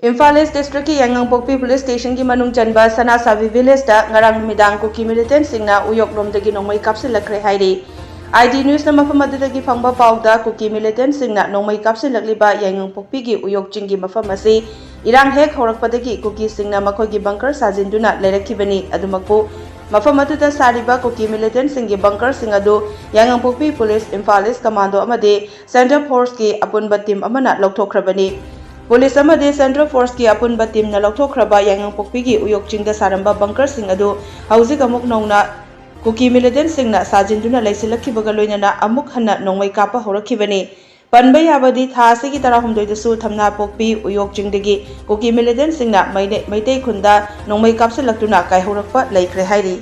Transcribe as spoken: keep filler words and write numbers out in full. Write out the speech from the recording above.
ꯏꯝꯐꯥꯜ ꯏꯁ ꯗꯤꯁꯇ꯭ꯔꯤꯛꯀꯤ ꯌꯥꯏꯉꯪꯄꯣꯛꯄꯤ ꯄꯨꯂꯤꯁ ꯁ꯭ꯇꯦꯁꯟꯒꯤ ꯃꯅꯨꯡ ꯆꯟꯕ ꯁꯅꯥꯁꯥꯕꯤ ꯚꯤꯂꯦꯖꯇ ꯉꯔꯥꯡ ꯅꯨꯃꯤꯗꯥꯡ ꯀꯨꯀꯤ ꯃꯤꯂꯤꯇꯦꯟꯠꯁꯤꯡꯅ ꯎꯌꯣꯛꯂꯣꯝꯗꯒꯤ ꯅꯣꯡꯃꯩ ꯀꯥꯞꯁꯤꯜꯂꯛꯈ꯭ꯔꯦ ꯍꯥꯏꯔꯤ꯫ ꯑꯥꯏ ꯗꯤ ꯅ꯭ꯌꯨꯁꯅ ꯃꯐꯝ ꯑꯗꯨꯗꯒꯤ ꯐꯪꯕ ꯄꯥꯎꯗ ꯀꯨꯀꯤ ꯃꯤꯂꯤꯇꯦꯟꯠꯁꯤꯡꯅ ꯅꯣꯡꯃꯩ ꯀꯥꯞꯁꯤꯜꯂꯛꯂꯤꯕ ꯌꯥꯏꯉꯪꯄꯣꯛꯄꯤꯒꯤ ꯎꯌꯣꯛ ꯆꯤꯡꯒꯤ ꯃꯐꯝ ꯑꯁꯤ ꯏꯔꯥꯡ ꯍꯦꯛ ꯍꯧꯔꯛꯄꯗꯒꯤ ꯀꯨꯀꯤꯁꯤꯡꯅ ꯃꯈꯣꯏꯒꯤ ꯕꯪꯀꯔ ꯁꯥꯖꯤꯟꯗꯨꯅ ꯂꯩꯔꯛꯈꯤꯕꯅꯤ꯫ ꯑꯗꯨꯃꯛꯄꯨ ꯃꯐꯝ ꯑꯗꯨꯗ ꯁꯥꯔꯤꯕ ꯀꯨꯀꯤ ꯃꯤꯂꯤꯇꯦꯟꯠꯁꯤꯡꯒꯤ ꯕꯪꯀꯔꯁꯤꯡ ꯑꯗꯨ ꯌꯥꯏꯉꯪꯄꯣꯛꯄꯤ ꯄꯨꯂꯤꯁ, ꯏꯝꯐꯥꯜ ꯏꯁ ꯀꯃꯥꯟꯗꯣ ꯑꯃꯗꯤ ꯁꯦꯟꯇ꯭ꯔꯦꯜ ꯐꯣꯔꯁꯀꯤ ꯑꯄꯨꯟꯕ ꯇꯤꯝ ꯑꯃꯅ ꯂꯧꯊꯣꯛꯈ꯭ꯔꯕꯅꯤ꯫ ꯄꯨꯂꯤꯁ ꯑꯃꯗꯤ ꯁꯦꯟꯇ꯭ꯔꯦꯜ ꯐꯣꯔꯁꯀꯤ ꯑꯄꯨꯟꯕ ꯇꯤꯝꯅ ꯂꯧꯊꯣꯛꯈ꯭ꯔꯕ ꯌꯥꯏꯉꯪꯄꯣꯛꯄꯤꯒꯤ ꯎꯌꯣꯛ ꯆꯤꯡꯗ ꯁꯥꯔꯝꯕ ꯕꯪꯀꯔꯁꯤꯡ ꯑꯗꯨ ꯍꯧꯖꯤꯛ ꯑꯃꯨꯛ ꯅꯧꯅ ꯀꯨꯀꯤ ꯃꯤꯂꯤꯇꯦꯟꯠꯁꯤꯡꯅ ꯁꯥꯖꯤꯟꯗꯨꯅ ꯂꯩꯁꯤꯜꯂꯛꯈꯤꯕꯒ ꯂꯣꯏꯅꯅ ꯑꯃꯨꯛ ꯍꯟꯅ ꯅꯣꯡꯃꯩ ꯀꯥꯞꯄ ꯍꯧꯔꯛꯈꯤꯕꯅꯤ꯫ ꯄꯟꯕ ꯌꯥꯕꯗꯤ, ꯊꯥ ꯑꯁꯤꯒꯤ ꯇꯔꯥꯍꯨꯝꯗꯣꯏꯗꯁꯨ ꯊꯝꯅꯥꯄꯣꯛꯄꯤ ꯎꯌꯣꯛ ꯆꯤꯡꯗꯒꯤ ꯀꯨꯀꯤ ꯃꯤꯂꯤꯇꯦꯟꯠꯁꯤꯡꯅ ꯃꯩꯅꯦ-, ꯃꯩꯇꯩ ꯈꯨꯟꯗ ꯅꯣꯡꯃꯩ ꯀꯥꯞꯁꯤꯜꯂꯛꯇꯨꯅ ꯀꯥꯏꯍꯧꯔꯛꯄ ꯂꯩꯈ꯭ꯔꯦ ꯍꯥꯏꯔꯤ꯫